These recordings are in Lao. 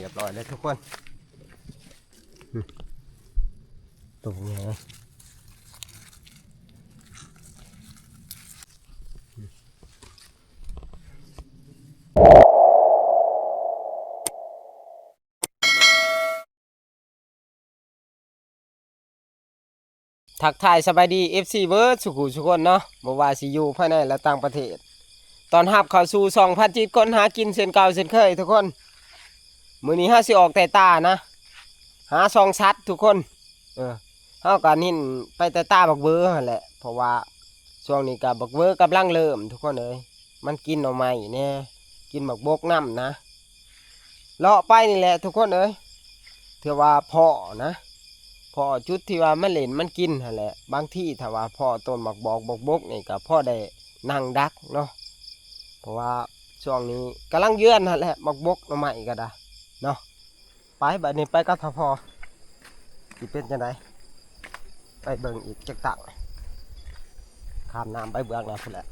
ຮຽບຮ້ອຍແລ້ວທຸກຄົນ ຕົວໃຫຍ່. ທັກທາຍສະບາຍດີ ເອັຟຊີ ເບິດສູ່ຜູ້ສູ່ຄົນເນາະ ບໍ່ວ່າຊິຢູ່ພາຍໃນ ແລະ ຕ່າງປະເທດ ຕ້ອນຮັບເຂົ້າສູ່ຊ່ອງພັນຈິດຄົ້ນຫາກິນເຊັ່ນເກົ່າເຊັ່ນເຄີຍທຸກຄົນ. ມື້ນີ້ເຮົາຊິອອກແຕ່ປ່ານະ ຫາສ່ອງສັດທຸກຄົນ. ເອີ ເຮົາກໍເນັ້ນໄປແຕ່ປ່າບັກເບີຫັ້ນແຫຼະ ເພາະວ່າຊ່ວງນີ້ກໍບັກເບີກຳລັງເລີ່ມທຸກຄົນເອີຍ. ມັນກິນໜໍ່ໄມ້ແດ່ ກິນໝາກບົກນຳນະ. ເລາະໄປນີ້ແຫຼະທຸກຄົນເອີຍ ເທື່ອວ່າພໍ້ນະ ພໍ້ຈຸດທີ່ວ່າມັນເຫຼັ້ນມັນກິນຫັ້ນແຫຼະ. ບາງທີຖ້າວ່າພໍ້ຕົ້ນໝາກບອກ ບັກບົກນີ້ກໍພໍໄດ້ນັ່ງດັກເນາະ ເພາະວ່າຊ່ວງນີ້ກຳລັງເຍືອນຫັ້ນແຫຼະ ໝາກບົກໜໍ່ໄມ້ກໍໄດ້ເນາະ. ໄປ ບາດນີ້ໄປກັບທ່າພໍ່ ຊິເປັນຈັ່ງໃດ ໄປເບິ່ງອີກຈັກຕັ້ງ ຂ້າມນ້ຳໄປເບື້ອງໜ້າພຸ້ນແຫຼະ.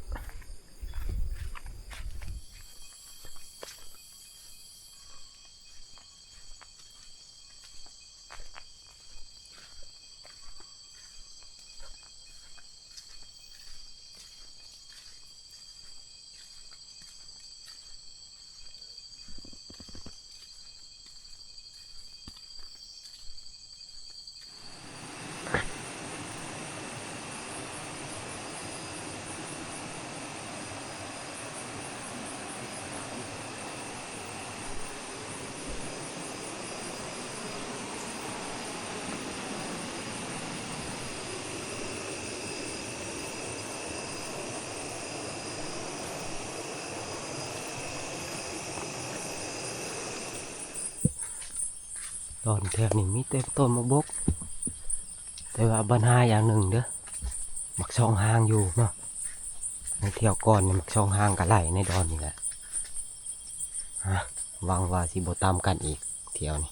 ດອນແຖວນີ້ມີແຕ່ຕົ້ນໝາກບົກ ແຕ່ວ່າບັນຫາຢ່າງໜຶ່ງເດີ້ ໝາກຊອງຫາງຢູ່ເນາະ. ໃນທ່ຽວກ່ອນນີ້ໝາກຊອງຫາງກໍໄຫຼໃນດອນນີ້ແຫຼະ. ຫະ ຫວັງວ່າຊິບໍ່ຕຳກັນອີກທ່ຽວນີ້.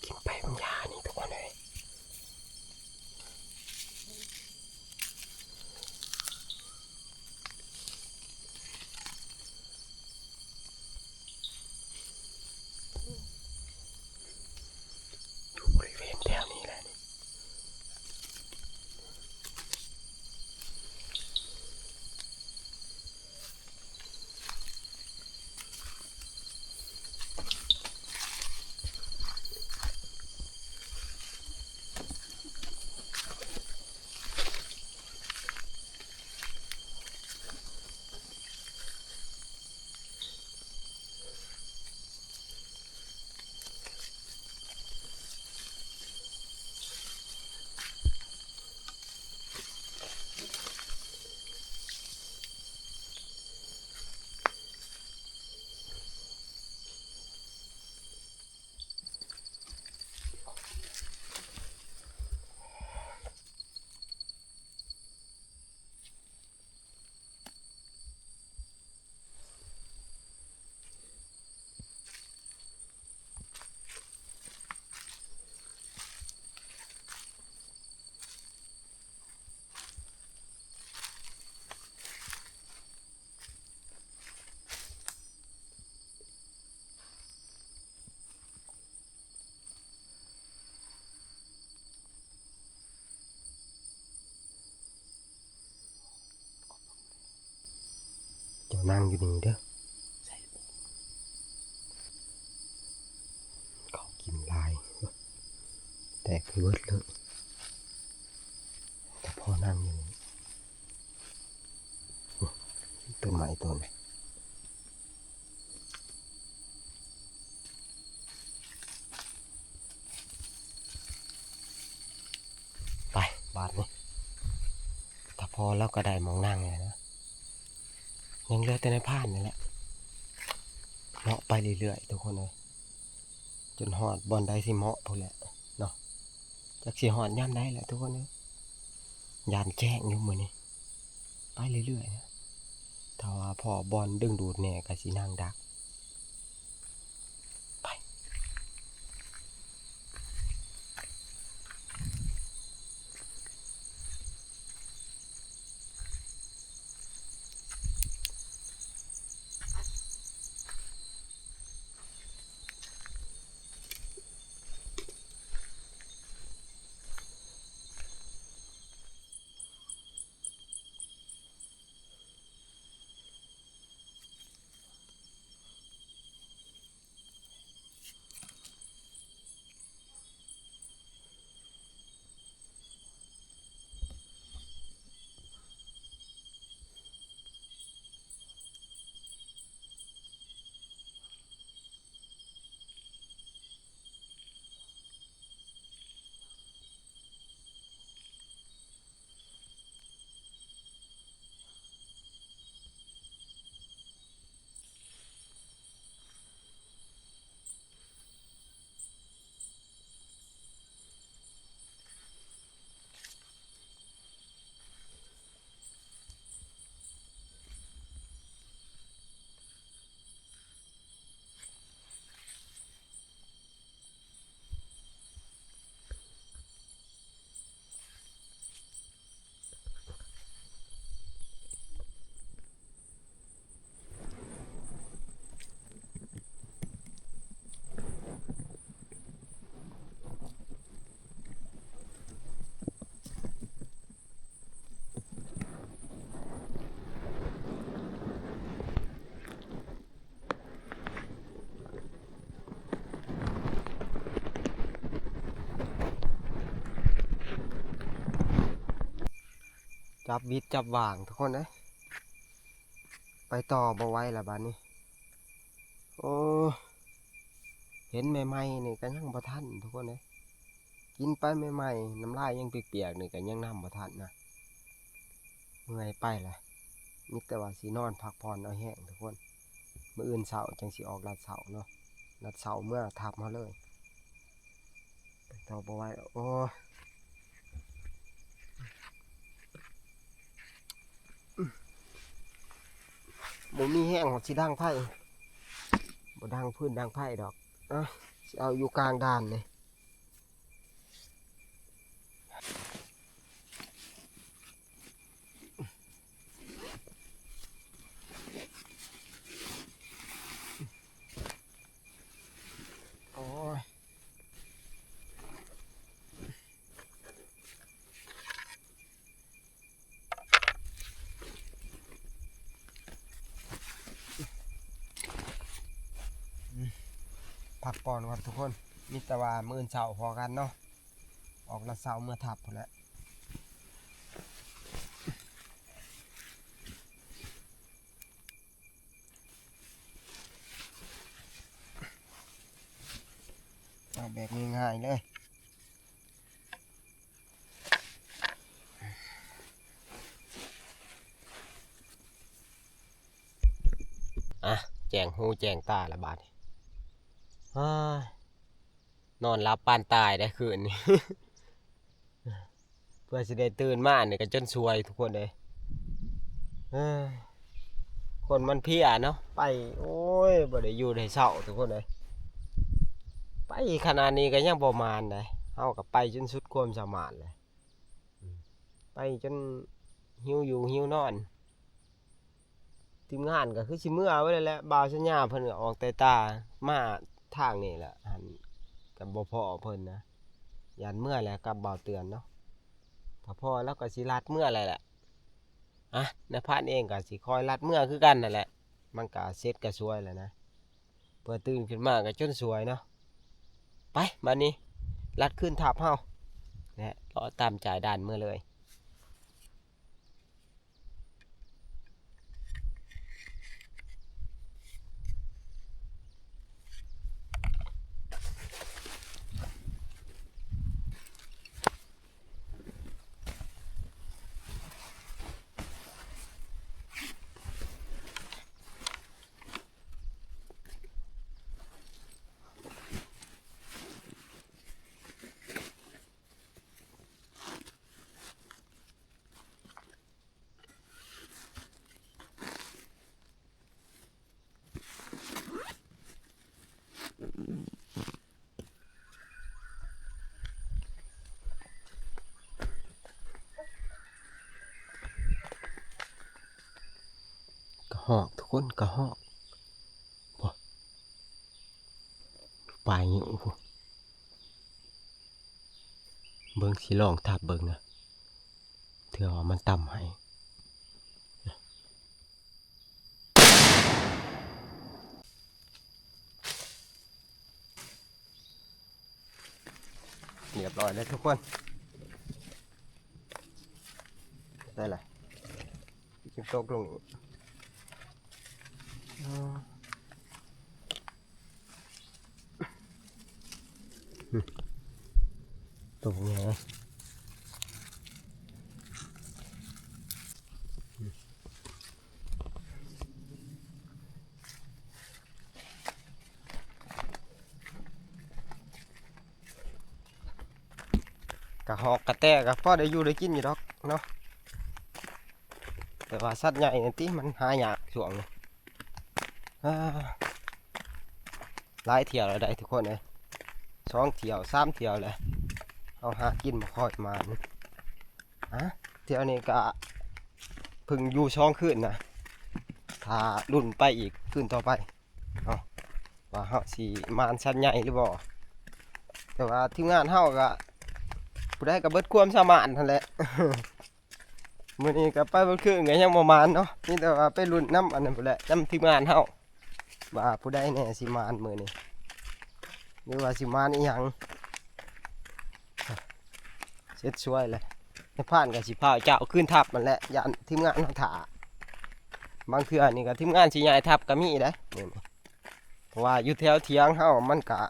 ກິນໄປບາງຢ່ານີ້ທຸກຄົນເອີຍ. ຢູ່ບໍລິເວນແຖວນີ້ແຫຼະນີ້. ເຈົ້ານັ່ງຢູ່ນີ້ເດີ້ ເຂົາກິນຫຼາຍ ແຕກໄປເບິດເລີຍ ແຕ່ພໍ່ນັ່ງຢູ່ນີ້ ຕົ້ນໄມ້ຕົ້ນ ໄປບາດນີ້ ຖ້າພໍລາວກໍໄດ້ໝ່ອງນັ່ງແລ້ວນະ. ຍັງເຫຼືອແຕ່ນາຍພານນີ້ແຫຼະ ເລາະໄປເລື້ອຍໆ ທຸກຄົນເອີຍ ຈົນຮອດບ່ອນໃດຊິເໝາະພຸ້ນແຫຼະເນາະ. ຈັກຊິຮອດຍາມໃດແຫຼະທຸກຄົນເອີຍ ຢ້ານແຈ້ງຢູ່ມື້ນີ້ ໄປເລື້ອຍໆນະ. ຖ້າວ່າພໍ້ບ່ອນດຶງດູດແດ່ກໍຊິນັ່ງດັກ. ໄປ. ຈັບວິດຈັບຫວ່າງທຸກຄົນເອີຍ ໄປຕໍ່ບໍ່ໄຫວລະບາດນີ້. ໂອ້ ເຫັນໃໝ່ໆນີ້ກໍຍັງບໍ່ທັນທຸກຄົນເອີຍ ກິນໄປໃໝ່ໆ ນ້ຳລາຍຍັງປຽກໆນີ້ກໍຍັງນຳບໍ່ທັນນະ ເມື່ອຍໄປລະ. ມີແຕ່ວ່າຊິນອນພັກຜ່ອນເອົາແຮງທຸກຄົນ ມື້ອື່ນເຊົ້າຈັ່ງຊິອອກລັດເຊົ້າເນາະ ລັດເຊົ້າເມືອທັບເຮົາເລີຍ. ໄປຕໍ່ບໍ່ໄຫວແລ້ວ ໂອ້ຍ ບໍ່ມີແຮງ ຊິດັງໄຟ ບໍ່ດັງຟືນດັງໄຟດອກ. ອ່ະ ຊິເອົາຢູ່ກາງດ່ານນີ້. ໂອ້ຍ ພັກຜ່ອນກ່ອນທຸກຄົນ ມີແຕ່ວ່າມື້ອື່ນເຊົ້າພໍ້ກັນເນາະ ອອກລາດເຊົ້າເມືອທັບພຸ້ນແຫຼະ. ເອົາແບບງ່າຍໆເລີຍ. ອ່ະ ແຈ້ງຫູແຈ້ງຕາລະບາດນີ້ ນອນຫຼັບປານຕາຍໄດ໋ຄືນນີ້. ເພື່ອຊິໄດ້ຕື່ນມານີ້ກໍຈົນສວຍທຸກຄົນເອີຍ. ເອີ ຄົນມັນເພຍເນາະ ໄປ ໂອ້ຍ ບໍ່ໄດ້ຢູ່ໄດ້ເຊົາທຸກຄົນເອີຍ. ໄປຂະໜາດນີ້ກໍຍັງບໍ່ໝານໃດ໋ ເຮົາກໍໄປຈົນສຸດຄວາມສາມາດແຫຼະ. ໄປຈົນຫິວຢູ່ຫິວນອນ. ທີມງານກໍຄືຊິເມືອໄວ້ແລ້ວແຫຼະ ບ່າວສັນຍາເພິ່ນກໍອອກແຕ່ຕາມາທາງນີ້ແຫຼະ ຫັ້ນກໍບໍ່ພໍ້ເພິ່ນນະ ຢ້ານເມືອແລ້ວກັບບ່າວເຕືອນເນາະ. ຖ້າພໍ້ລາວກໍຊິລັດເມືອແລ້ວແຫຼະ. ອ່ະ ນາຍພານເອງກໍຊິຄອຍລັດເມືອຄືກັນນັ້ນແຫຼະ ມັນກໍເສັດກໍສວຍແລ້ວນະ. ເພື່ອຕື່ນຂຶ້ນມາກໍຈົນສວຍເນາະ. ໄປ ບາດນີ້ລັດຄືນທັບເຮົາ ແລະ ເລາະຕາມຈາຍດ່ານເມືອເລີຍ. ເ ຮອກ ທຸກຄົນ ກະຮອກ ໂອ້ ປາຍງິ້ວພຸ້ນ. ເບິ່ງ ຊິລອງທັບເບິ່ງນະ ເທື່ອວ່າມັນຕຳໃຫ້. ຮຽບຮ້ອຍແລ້ວທຸກຄົນ ໄດ້ລະ ຈຶ່ງຕົກລົງອີກ. ຕົກແນ່ ກະຮອກກະແຕກະພໍໄດ້ຢູ່ໄດ້ກິນຢູ່ດອກເນາະ ແຕ່ວ່າສັດໃຫຍ່ນີ້ຕິ ມັນຫາຍາກຊ່ວງນີ້. ອາ ຫຼາຍຖ້ຽວແລ້ວໃດ໋ທຸກຄົນເອີຍ ສອງຖ້ຽວສາມຖ້ຽວແລ້ວ ເຮົາຫາກິນບໍ່ຄ່ອຍໝານ. ອາ ຖ້ຽວນີ້ກະເພິ່ງຢູ່ສອງຄືນນະ ຖ້າລຸ້ນໄປອີກຄືນຕໍ່ໄປເນາະ ວ່າເຮົາຊິໝານສັດໃຫຍ່ຫຼືບໍ່. ແຕ່ວ່າທີມງານເຮົາກະ ຜູ້ໃດກະເບິດຄວາມສາມາດຫັ້ນແຫຼະ. ມື້ນີ້ກະໄປເບິດຄືນກະຍັງບໍ່ໝານເນາະ ມີແຕ່ວ່າໄປລຸ້ນນຳອັນນັ້ນພຸ້ນແຫຼະ ນຳທີມງານເຮົາ ວ່າຜູ້ໃດແນ່ຊິໝານມື້ນີ້ ຫຼືວ່າຊິໝານອີ່ຫຍັງ. ເສັດສວຍແລ້ວ ນາຍພານກະຊິພາເຈົ້າຄືນທັບຫັ້ນແຫຼະ ຢ້ານທີມງານເຮົາຖ້າ. ບາງເທື່ອນີ້ກະທີມງານຊິຍ້າຍທັບກະມີເດ້ ເພາະວ່າຢູ່ແຖວຖຽງເຮົາມັນກະ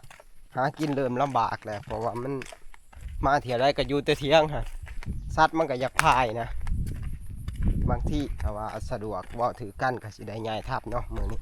ຫາກິນເລີ່ມລຳບາກແລ້ວ ເພາະວ່າມັນມາທ່ຽວໃດກະຢູ່ແຕ່ຖຽງຫັ້ນ ສັດມັນກະຢາກພາຍນະ. ບາງທີຖ້າວ່າສະດວກເວົ້າຖືກກັນກະຊິໄດ້ຍ້າຍທັບເນາະມື້ນີ້.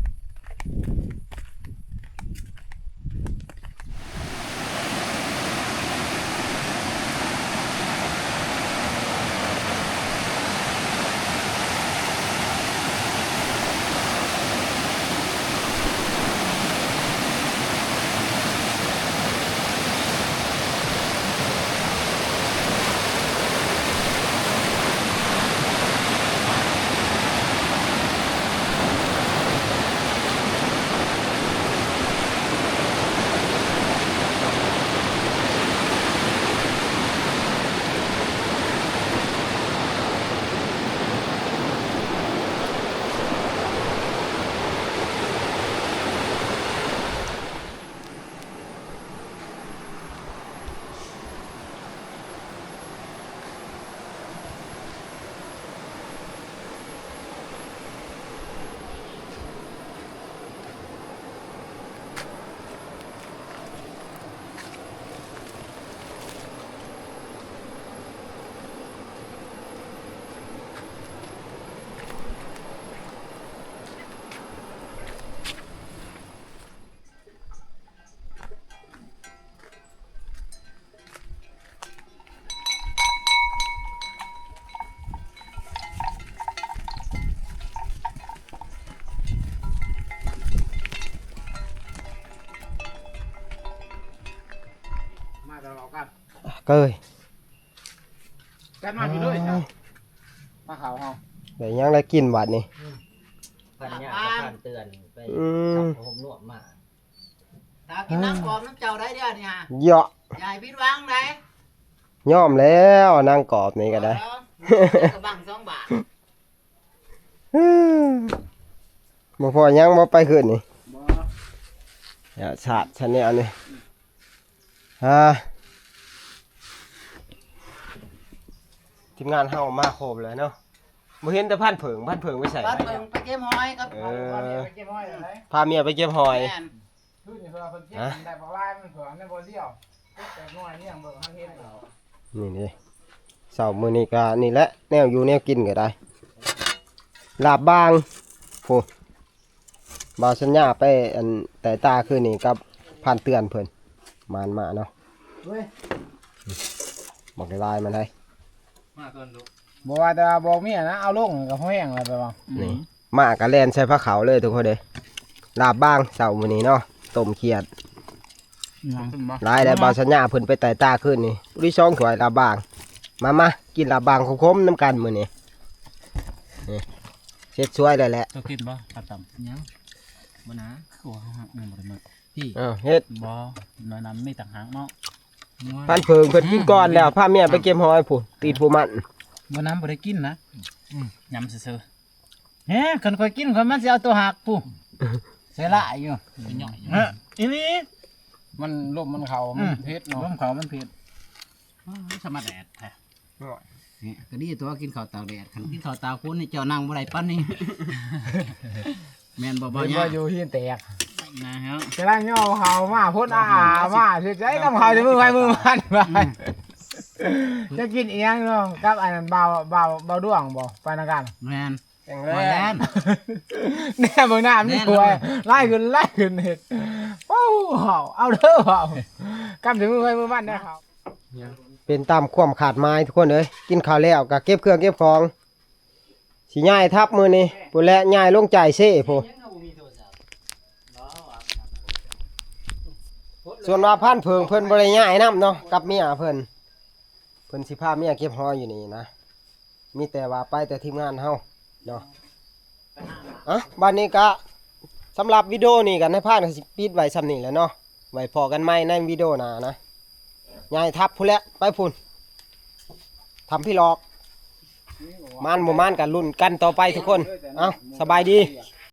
ມາຕະຫຼອດກັນ ເກີຍ ກັນມາຢູ່ເລີຍ ອ່າ ມາເຂົ້າເຮົາ ໄດ້ຫຍັງໄດ້ກິນບາດນີ້ ອືມ ພັນຍາກັບພັນເຕືອນໄປ ອືມ ຮັບໂຮມລວມມາ ຖ້າກິນນ້ຳກອບນ້ຳເຈົ້າໄດ້ເດ້ອນີ້ຫາ ເຍາະ ຢ່າໃຫ້ຜິດຫວັງໄດ໋ ຍອມແລ້ວນາງກອບນີ້ກະໄດ້ ເອີ ກະບັງສອງບາດ ບໍ່ພໍຫຍັງບໍ່ໄປຄືນນີ້ ບໍ່ ຢ່າສາດຊະແນວນີ້ ອ່າ ທີມງານເຮົາມາຄົບແລ້ວເນາະ ບໍ່ເຫັນແຕ່ພັນເຜິ້ງ ພັນເຜິ້ງໄປໃສ ພັນເຜິ້ງໄປເກັບຫອຍກັບ ເອີ ພາເມຍໄປເກັບຫອຍ ແມ່ນ ຄືນີ້ເພິ່ນວ່າເພິ່ນເກັບ ຮະ ໄດ້ບັກຫຼາຍ ມັນເພິ່ງໄດ້ບໍ່ດຽວ ເກັບແຕ່ໜ່ວຍ ນີ້ຍັງເບິ່ງເຮົາເຫັນເອົາ ນີ້ເດ້ ເຊົ້າມື້ນີ້ກະນີ້ແຫຼະ ແນວຢູ່ແນວກິນກະໄດ້ ລາບບາງ ໂອ້ ບ່າວສັນຍາໄປ ອັນ ໄຕ່ຕາຄືນນີ້ກັບພັນເຕືອນເພິ່ນ ມານມາເນາະ ເວີຍ ບັກຫຼາຍມັນໃດ ມາກ່ອນລູກ ບໍ່ວ່າແຕ່ວ່າບອກເມຍນະ ເອົາລົງກະພໍແຮງແລ້ວ ແປວ່າ ນີ້ ມາກະແລ່ນໃສ່ພາເຂົ້າເລີຍທຸກຄົນເດ້ ລາບບາງເຊົ້າມື້ນີ້ເນາະ ຕົ້ມຂຽດ ຫຼາຍແລ້ວ ບ່າວສັນຍາເພິ່ນໄປໄຕ່ຕາຄືນນີ້ ຜູ້ທີ່ສອງຖ້ວຍລາບບາງ ມາ ມາ ກິນລາບບາງຂົມໆນຳກັນມື້ນີ້ ນີ້ ເຮັດຊ່ວຍແລ້ວແຫຼະ ເຈົ້າກິນບໍ່? ຂ້າວຕຳ ຍັງ ບໍ່ນາ ຄືວ່າເຮົາຍັງບໍ່ໄດ້ໝົດ ພີ່ ເອີ ເຮັດ ບໍ່ ໜ້ອຍນຳມີຕ່າງຫາກເນາະ ພານເຜິ້ງເພິ່ນກິນກ່ອນແລ້ວ ພາເມຍໄປເກັບຫອຍພຸ້ນ ຕີນຜູ້ມັນ ບໍ່ນຳບໍ່ໄດ້ກິນນະ ອືມ ຍຳຊື່ໆ ແຮະ ຄັນຂ້ອຍກິນຂ້ອຍມັນຊິເອົາຕົວຫາກພຸ້ນ ໃສ່ຫຼາຍຢູ່ ເປັນຫຍັງ ຮະ ອີ່ຫຼີ ມັນລົມມັນເຂົ້າ ອືມ ມັນເຜັດເນາະ ລົມເຂົ້າມັນເຜັດ ອ້າວ ສະມາແດດແທ້ ໂອ້ຍ ນີ້ກໍດີຕົວະ ກິນເຂົ້າຕາກແດດ ຄັນກິນເຂົ້າຕາກຝົນນີ້ເຈົ້ານັ່ງບໍ່ໄດ້ປານນີ້ ແມ່ນບໍ່ ເຫັນບໍ່ ບໍ່ ຍາ ຢູ່ຫີນແຕກ ນະຮະ ກຳລັງຍໍເຂົ້າມາ ພົນອາມາ ເຮັດໃດກັບເຂົ້າ ໃສ່ມືໃຜມືມັນ ອືມ ຈະກິນອີ່ຫຍັງເນາະ ກັບອັນນັ້ນ ບ່າວ ບ່າວ ບ່າວດວງບໍ່ ໄປນຳກັນ ແມ່ນ ແຂງແລງ ແນມເບິ່ງນ້ຳນີ້ ແນ່ນອນ ຖ້ວຍ ຫຼາຍຂຶ້ນ ຫຼາຍຂຶ້ນ ເຮັດ ໂອ້ ເອົາເດີ ເອົາ ກຳໃສ່ມືໃຜມືມັນເດີ ເຂົ້າ ເປັນຕາມຄວາມຄາດໝາຍທຸກຄົນເອີຍ ກິນເຂົ້າແລ້ວກໍເກັບເຄື່ອງເກັບຂອງ ຊິຍ້າຍທັບມື້ນີ້ພຸ້ນແຫຼະ ຍ້າຍລົງຈ່າຍເຊພຸ້ນ ສ່ວນວ່າພານເຜິ້ງເພິ່ນບໍ່ໄດ້ຍ້າຍນຳເນາະ ກັບເມຍເພິ່ນ ເພິ່ນຊິພາເມຍເກັບຫອຍຢູ່ນີ້ນະ ມີແຕ່ວ່າໄປແຕ່ທີມງານເຮົາເນາະ ອ່ະ ບັດນີ້ກະ ສຳລັບວິດີໂອນີ້ກະ ນາຍພານກໍຊິປິດໄວ້ຊ່ຳນີ້ແຫຼະເນາະ ໄວ້ພໍ້ກັນໃໝ່ໃນວິດີໂອໜ້ານະ ຍ້າຍທັບພຸ້ນແຫຼະ ໄປພຸ້ນ ຖ້ຳຜີຫຼອກ ມານບໍ່ມານກໍລຸ້ນກັນຕໍ່ໄປທຸກຄົນ ເອົ້າ ສະບາຍດີ.